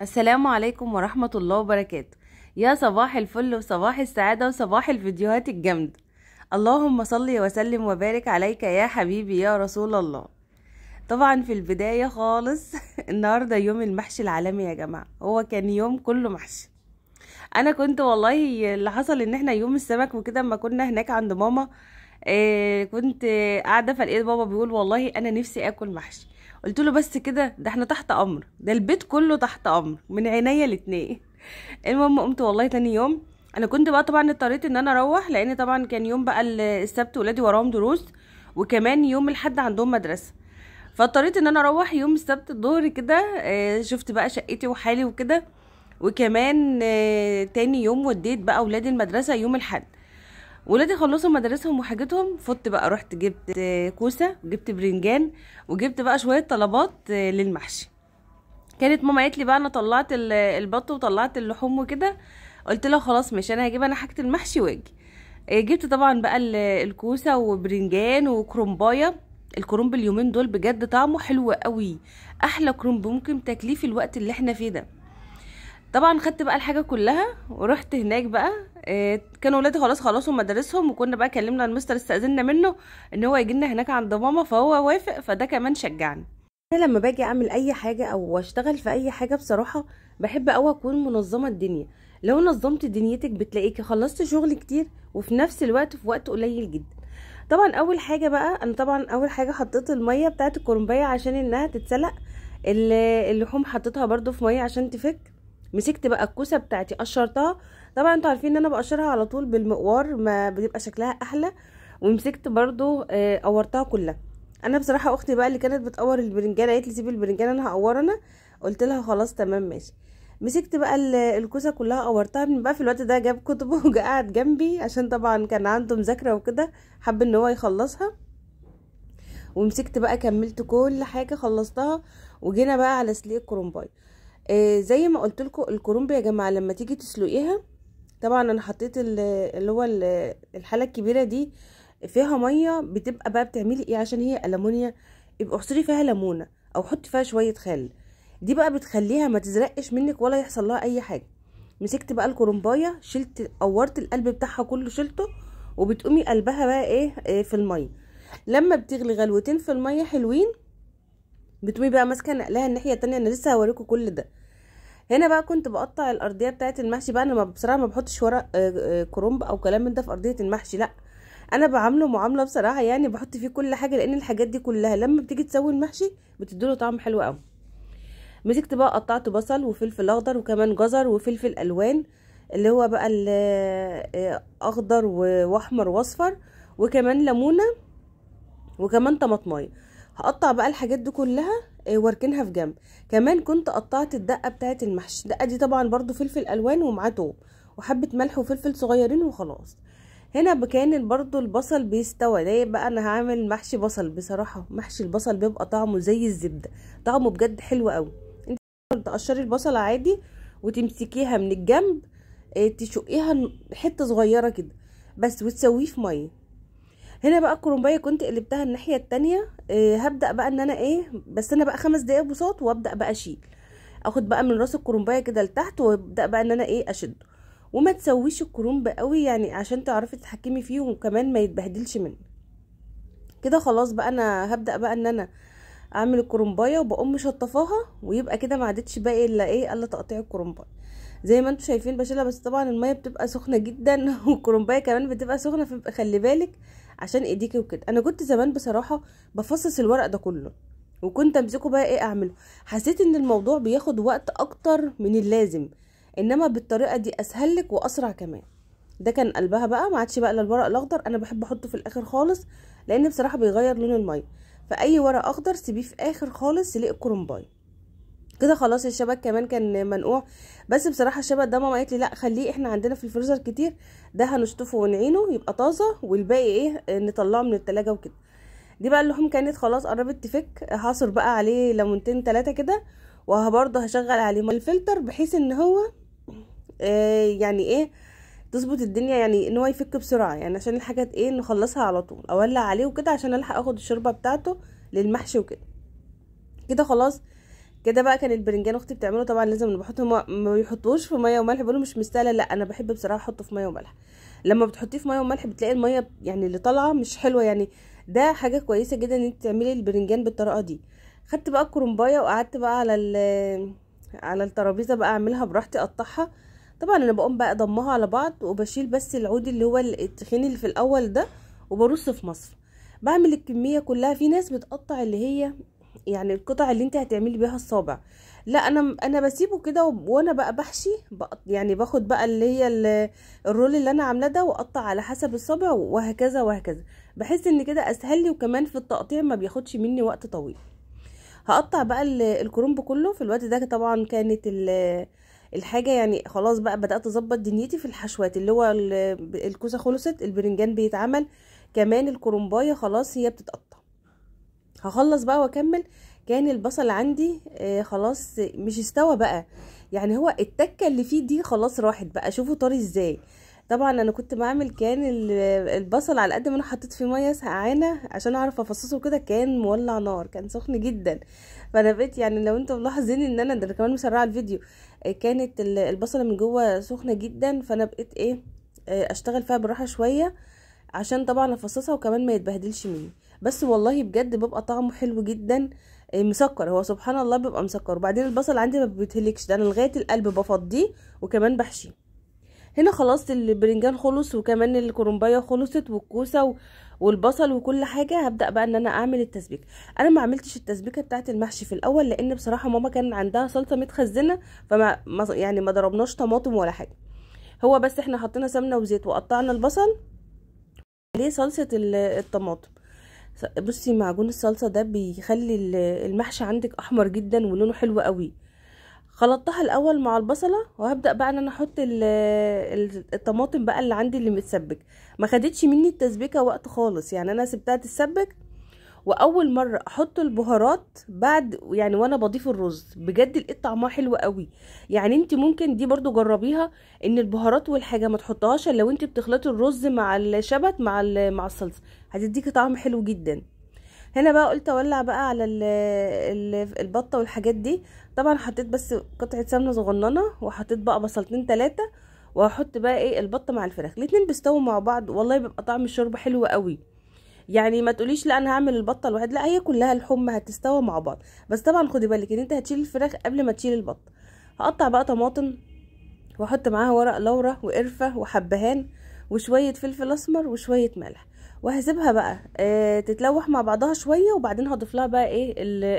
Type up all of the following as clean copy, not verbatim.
السلام عليكم ورحمة الله وبركاته. يا صباح الفل وصباح السعادة وصباح الفيديوهات الجامدة. اللهم صل وسلم وبارك عليك يا حبيبي يا رسول الله. طبعا في البداية خالص النهاردة يوم المحشي العالمي يا جماعة، هو كان يوم كله محشي. انا كنت والله اللي حصل ان احنا يوم السمك وكده اما كنا هناك عند ماما كنت قاعدة فلقيت بابا بيقول والله انا نفسي اكل محشي. قلت له بس كده، ده احنا تحت امر، ده البيت كله تحت امر من عينيا الاتنين. المهم قمت والله تاني يوم انا كنت بقى طبعا اضطريت ان انا اروح، لان طبعا كان يوم بقى السبت ولادي وراهم دروس، وكمان يوم الاحد عندهم مدرسه، فاضطريت ان انا اروح يوم السبت الظهر كده. شفت بقى شقتي وحالي وكده، وكمان تاني يوم وديت بقى ولادي المدرسة يوم الاحد. ولادي خلصوا مدارسهم وحاجتهم، فت بقى رحت جبت كوسة وجبت برنجان وجبت بقى شوية طلبات للمحشي. كانت ماما قالت لي بقى انا طلعت البط وطلعت اللحوم وكده، قلت لها خلاص ماشي انا هجيب انا حاجة المحشي واجي. جبت طبعا بقى الكوسه وبرنجان وكرنبايه. الكرنب اليومين دول بجد طعمه حلو قوي، احلى كرنب ممكن تاكليه في الوقت اللي احنا فيه ده. طبعا خدت بقى الحاجة كلها ورحت هناك بقى. كانوا ولادي خلاص خلصوا مدارسهم، وكنا بقى كلمنا المستر استاذنا منه ان هو يجي لنا هناك عند ماما، فهو وافق، فده كمان شجعني. انا لما باجي اعمل اي حاجة او اشتغل في اي حاجة بصراحة بحب قوي اكون منظمة الدنيا. لو نظمت دنيتك بتلاقيكي خلصت شغل كتير وفي نفس الوقت في وقت قليل جدا. طبعا اول حاجة بقى انا طبعا اول حاجة حطيت المية بتاعه الكرنبايه عشان انها تتسلق، اللحوم حطيتها برده في مية عشان تفك. مسكت بقى الكوسه بتاعتي قشرتها، طبعا انتوا عارفين ان انا بقشرها على طول بالمقوار ما بيبقى شكلها احلى. ومسكت برضو قورتها كلها. انا بصراحة اختي بقى اللي كانت بتقور البرنجان قالت لي سيبي البرنجان انا هقور انا، قلت لها خلاص تمام ماشي. مسكت بقى الكوسه كلها قورتها. من بقى في الوقت ده جاب كتبه وقعد جنبي عشان طبعا كان عنده مذاكرة وكده، حب ان هو يخلصها. ومسكت بقى كملت كل حاجة خلصتها. وجينا بقى على سليق الكرنبايه. زي ما قلت لكم الكرنب يا جماعة لما تيجي تسلقيها، طبعا انا حطيت اللي هو الحلة الكبيرة دي فيها مية، بتبقى بقى بتعملي ايه عشان هي المونيا، يبقى اعصري فيها ليمونه او حطي فيها شوية خل، دي بقى بتخليها ما تزرقش منك ولا يحصل لها اي حاجة. مسكت بقى الكرنبايه شلت قورت القلب بتاعها كله شلته، وبتقومي قلبها بقى ايه في المية. لما بتغلي غلوتين في المية حلوين بتقومي بقى ماسكه نقلها الناحية التانية. انا لسه هوريكم كل ده. هنا بقى كنت بقطع الارضية بتاعه المحشي بقى. انا بصراحة ما بحطش ورق كرنب او كلام من ده في ارضية المحشي، لا انا بعامله معاملة بصراحة، يعني بحط فيه كل حاجة، لان الحاجات دي كلها لما بتيجي تسوي المحشي بتديله طعم حلو قوي. مسكت بقى قطعت بصل وفلفل اخضر وكمان جزر وفلفل الوان اللي هو بقى اخضر واحمر واصفر، وكمان ليمونه وكمان طماطمايه. هقطع بقى الحاجات دي كلها واركنها في جنب. كمان كنت قطعت الدقة بتاعه المحشي، الدقة دي طبعا برضو فلفل الوان ومعاه توم وحبه ملح وفلفل صغيرين وخلاص. هنا كان برضو البصل بيستوى. ده بقى انا هعمل محشي بصل. بصراحة محشي البصل بيبقى طعمه زي الزبدة، طعمه بجد حلو قوي. انت تقشري البصل عادي وتمسكيها من الجنب، تشقيها حتة صغيرة كده بس وتسويه في مية. هنا بقى الكرنبايه كنت قلبتها الناحية التانية. هبدا بقى ان انا ايه، بس انا بقى 5 دقايق بساط وابدا بقى اشيل، اخد بقى من راس الكرنبايه كده لتحت وابدا بقى ان انا ايه اشده. وما تسويش الكرنب قوي يعني عشان تعرفي تتحكمي فيه وكمان ما يتبهدلش منك كده. خلاص بقى انا هبدا بقى ان انا اعمل الكرنبايه وبقوم مشطفاها، ويبقى كده ما عادتش باقي الا ايه الا تقطيع الكرنبايه. زي ما انتم شايفين بشيلها، بس طبعا المية بتبقى سخنة جدا والكرنبايه كمان بتبقى سخنة، فبقى خلي بالك عشان ايديكي وكده. انا كنت زمان بصراحة بفصص الورق ده كله وكنت امسكه بقى ايه اعمله، حسيت ان الموضوع بياخد وقت اكتر من اللازم، انما بالطريقة دي اسهل لك واسرع كمان. ده كان قلبها بقى، ما عادش بقى الا الورق الاخضر. انا بحب احطه في الاخر خالص لان بصراحة بيغير لون المية، فاي ورق اخضر سيبيه في اخر خالص سليق الكرنبايه كده. خلاص الشبك كمان كان منقوع، بس بصراحة الشبك ده ماما قالت لي لا خليه، احنا عندنا في الفريزر كتير، ده هنشطفه ونعينه يبقى طازة، والباقي ايه نطلعه من التلاجة وكده. دي بقى اللحوم كانت خلاص قربت تفك، هعصر بقى عليه ليمونتين 3 كده، وبرده هشغل عليه الفلتر بحيث ان هو يعني ايه تظبط الدنيا، يعني ان هو يفك بسرعة، يعني عشان الحاجات ايه نخلصها على طول، اولع عليه وكده عشان الحق اخد الشوربة بتاعته للمحشي وكده. كده خلاص كده بقى كان البرنجان اختي بتعمله، طبعا لازم بحطه، ما بيحطوش في مية وملح، بيقولوا مش مستاهلة. لا انا بحب بصراحة احطه في مية وملح. لما بتحطيه في مية وملح بتلاقي المية يعني اللي طالعه مش حلوة، يعني ده حاجة كويسة جدا ان انت تعملي البرنجان بالطريقة دي. خدت بقى الكرنبايه وقعدت بقى على الترابيزة بقى اعملها براحتي، اقطعها. طبعا انا بقوم بقى اضمها على بعض، وبشيل بس العود اللي هو التخين اللي في الاول ده، وبرص في مصفى. بعمل الكمية كلها. في ناس بتقطع اللي هي يعني القطع اللي انت هتعملي بيها الصابع، لا انا بسيبه كده، وانا بقى بحشي يعني باخد بقى اللي هي الرول اللي انا عاملاه ده، واقطع على حسب الصابع وهكذا وهكذا. بحس ان كده اسهل لي، وكمان في التقطيع ما بياخدش مني وقت طويل. هقطع بقى الكرنب كله في الوقت ده. طبعا كانت الحاجة يعني خلاص بقى بدات اظبط دنيتي في الحشوات، اللي هو الكوسه خلصت، البرنجان بيتعمل، كمان الكرنبايه خلاص هي بتتقطع. هخلص بقى واكمل. كان البصل عندي خلاص مش استوى بقى، يعني هو التكه اللي فيه دي خلاص راحت بقى، شوفوا طري ازاي. طبعا انا كنت بعمل كان البصل على قد ما انا حطيت فيه مية سقعانه عشان اعرف افصصه كده، كان مولع نار، كان سخن جدا. فانا بقيت يعني لو انتم ملاحظين ان انا ده كمان مسرعة الفيديو، كانت البصله من جوه سخنة جدا، فانا بقيت ايه اشتغل فيها بالراحة شوية عشان طبعا افصصها، وكمان ما يتبهدلش مني. بس والله بجد بيبقى طعمه حلو جدا، مسكر، هو سبحان الله بيبقى مسكر. وبعدين البصل عندي ما بيتهلكش، ده انا لغاية القلب بفضيه وكمان بحشيه. هنا خلاص البرنجان خلص، وكمان الكرنبايه خلصت، والكوسه والبصل وكل حاجة. هبدا بقى ان انا اعمل التسبيكه. انا ما عملتش التسبيكه بتاعه المحشي في الاول، لان بصراحة ماما كان عندها صلصه متخزنه، فما يعني ما ضربناش طماطم ولا حاجة، هو بس احنا حطينا سمنه وزيت وقطعنا البصل عليه صلصه الطماطم. بصي معجون الصلصه ده بيخلي المحشي عندك احمر جدا ولونه حلو قوي. خلطتها الاول مع البصله، وهبدا بقى ان انا احط الطماطم بقى اللي عندي اللي متسبك. ما خدتش مني التسبيكه وقت خالص، يعني انا سبتها تتسبك. واول مرة احط البهارات بعد يعني وانا بضيف الرز، بجد لقيت طعمها حلو قوي. يعني انت ممكن دي برضو جربيها، ان البهارات والحاجة ما تحطهاش لو انت بتخلطي الرز مع الشبت مع الصلصه، هتديكي طعم حلو جدا. هنا بقى قلت اولع بقى على البطة والحاجات دي. طبعا حطيت بس قطعه سمنه صغننه، وحطيت بقى بصلتين 3، وهحط بقى ايه البطة مع الفراخ، الاتنين بيستووا مع بعض، والله بيبقى طعم الشوربة حلو قوي. يعني ما تقوليش لا انا هعمل البطة لوحدها، لا هي كلها الحمى هتستوى مع بعض. بس طبعا خدي بالك ان انت هتشيل الفراخ قبل ما تشيل البطة. هقطع بقى طماطم، واحط معاها ورق لورا وقرفه وحبهان وشوية فلفل اسمر وشوية ملح، وهسيبها بقى تتلوح مع بعضها شوية، وبعدين هضيف لها بقى ايه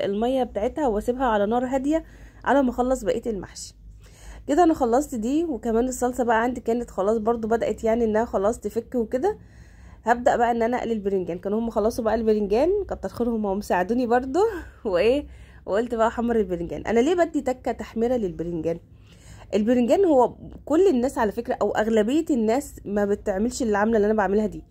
المية بتاعتها، واسيبها على نار هادية على ما اخلص بقية المحشي. كده انا خلصت دي، وكمان الصلصه بقى عندي كانت خلاص برضو بدات يعني انها خلاص تفك وكده. هبدا بقى ان انا اقلي البرنجان، كانوا هم خلصوا بقى البرنجان، كتر خيرهم هم ساعدوني برضو وايه، وقلت بقى احمر البرنجان. انا ليه بدي تكه تحميره للبرنجان؟ البرنجان هو كل الناس على فكرة او اغلبية الناس ما بتعملش العملة اللي انا بعملها دي،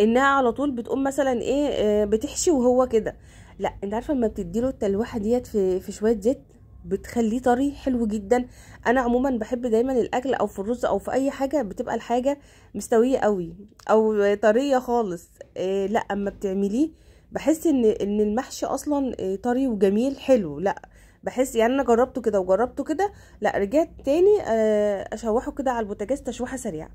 انها على طول بتقوم مثلا ايه بتحشي وهو كده. لا انت عارفه لما بتديله التلوحه ديت في شوية زيت بتخليه طري حلو جدا. انا عموما بحب دايما الاكل او في الرز او في اي حاجة بتبقى الحاجة مستوية قوي او طرية خالص، إيه لا اما بتعمليه بحس ان المحشي اصلا طري وجميل حلو. لا بحس يعني انا جربته كده وجربته كده، لا رجعت تاني اشوحه كده على البوتاجاز تشويحه سريعة.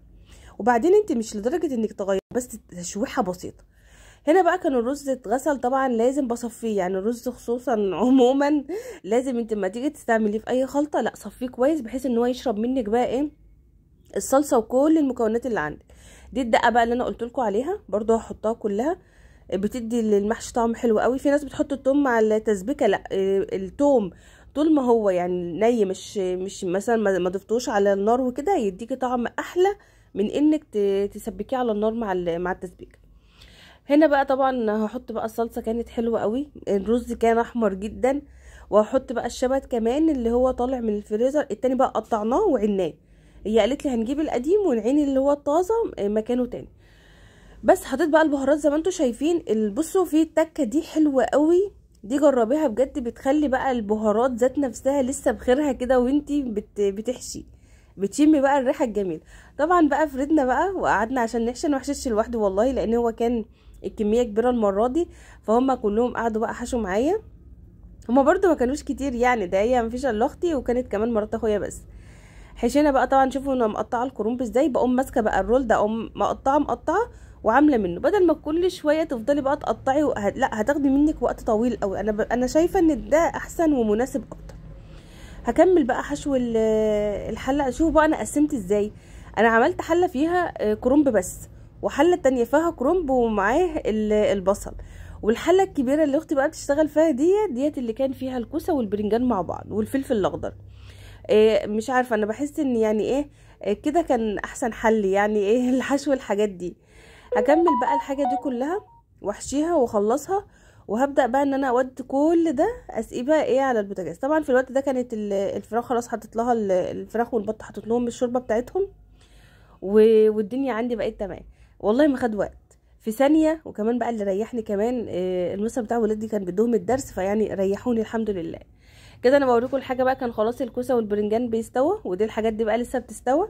وبعدين انت مش لدرجة انك تغير، بس تشويحه بسيطة. هنا بقى كان الرز اتغسل، طبعا لازم بصفيه، يعني الرز خصوصا عموما لازم انت لما تيجي تستعمليه في اي خلطه لا صفيه كويس، بحيث ان هو يشرب منك بقى ايه الصلصه وكل المكونات اللي عندك. دي الدقة بقى اللي انا قلت لكم عليها برضو هحطها كلها، بتدي للمحشي طعم حلو قوي. في ناس بتحط التوم مع التسبيكه، لا التوم طول ما هو يعني ني، مش مثلا ما ضفتوش على النار وكده، يديكي طعم احلى من انك تسبكيه على النار مع التسبيكه. هنا بقى طبعا هحط بقى الصلصه، كانت حلوة قوي، الرز كان احمر جدا، وهحط بقى الشبت كمان اللي هو طالع من الفريزر التاني بقى، قطعناه وعناه. هي قالت لي هنجيب القديم ونعين اللي هو الطازه مكانه تاني. بس حطيت بقى البهارات زي ما انتم شايفين. بصوا في التكه دي حلوة قوي، دي جربيها بجد، بتخلي بقى البهارات ذات نفسها لسه بخيرها كده وانتي بتحشي، بتشمي بقى الريحة الجميلة. طبعا بقى فردنا بقى وقعدنا عشان نحشي، انا ما حشيتش لوحدي والله لان هو كان الكمية كبيرة المرة دي، فهم كلهم قعدوا بقى حشوا معايا. هما برضو ما كانوش كتير يعني، ده هي مفيش الا اختي وكانت كمان مرات اخويا بس. حشينا بقى طبعا. شوفوا انا مقطعه الكرنب ازاي، بقوم ماسكه بقى ال roll ده اقوم مقطعه مقطعه وعامله منه، بدل ما كل شوية تفضلي بقى تقطعي لا هتاخدي منك وقت طويل قوي. انا شايفه ان ده احسن ومناسب اكتر. هكمل بقى حشو الحلة. شوفوا بقى انا قسمت ازاي. انا عملت حله فيها كرنب بس، وحله تانية فيها كرنب ومعاه البصل، والحله الكبيرة اللي اختي بقى بتشتغل فيها ديت اللي كان فيها الكوسه والبرنجان مع بعض والفلفل الاخضر. مش عارفه انا بحس ان يعني ايه كده كان احسن حل يعني ايه الحشو الحاجات دي. هكمل بقى الحاجة دي كلها واحشيها واخلصها، وهبدا بقى ان انا اودي كل ده اسقيه بقى ايه على البوتاجاز. طبعا في الوقت ده كانت الفراخ خلاص حطيت لها الفراخ والبط، حطيت لهم الشوربة بتاعتهم، والدنيا عندي بقت تمام. والله ما خد وقت، في ثانية. وكمان بقى اللي ريحني كمان المستر بتاع ولادي كان بيدوهم الدرس، فيعني ريحوني الحمد لله. كده انا بوريكم الحاجة بقى. كان خلاص الكوسه والبرنجان بيستوى، ودي الحاجات دي بقى لسه بتستوى.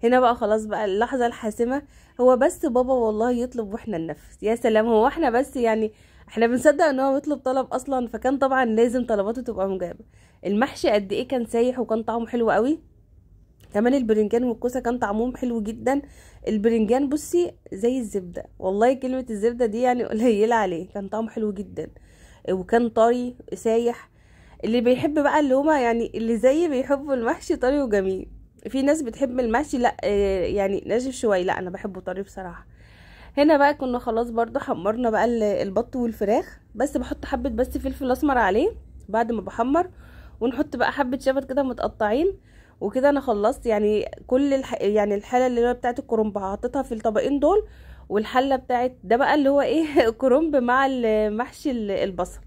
هنا بقى خلاص بقى اللحظة الحاسمة، هو بس بابا والله يطلب واحنا ننفذ. يا سلام، هو احنا بس يعني احنا بنصدق ان هو بيطلب طلب اصلا، فكان طبعا لازم طلباته تبقى مجابه. المحشي قد ايه كان سايح وكان طعمه حلو قوي، كمان البرنجان والكوسه كان طعمهم حلو جدا. البرنجان بصي زي الزبدة، والله كلمة الزبدة دي يعني قليله عليه، كان طعمه حلو جدا وكان طري سايح. اللي بيحب بقى اللي هما يعني اللي زي بيحبوا المحشي طري وجميل. في ناس بتحب المحشي لا يعني ناشف شوية، لا انا بحبه طري بصراحة. هنا بقى كنا خلاص برضو حمرنا بقى البط والفراخ، بس بحط حبه بس فلفل اسمر عليه بعد ما بحمر، ونحط بقى حبه شبت كده متقطعين وكده. انا خلصت يعني كل يعني الحلة اللي هو بتاعه الكرنب حطيتها في الطبقين دول، والحله بتاعه ده بقى اللي هو ايه كرنب مع المحشي البصل.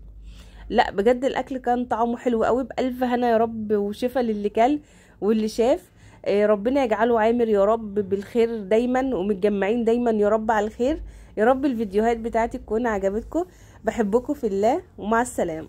لا بجد الاكل كان طعمه حلو قوي، بالف هنا يا رب وشفا للي كل واللي شاف. ربنا يجعله عامر يا رب بالخير دايما، ومتجمعين دايما يا رب على الخير يا رب. الفيديوهات بتاعتي تكون عجبتكم. بحبكم في الله، ومع السلامة.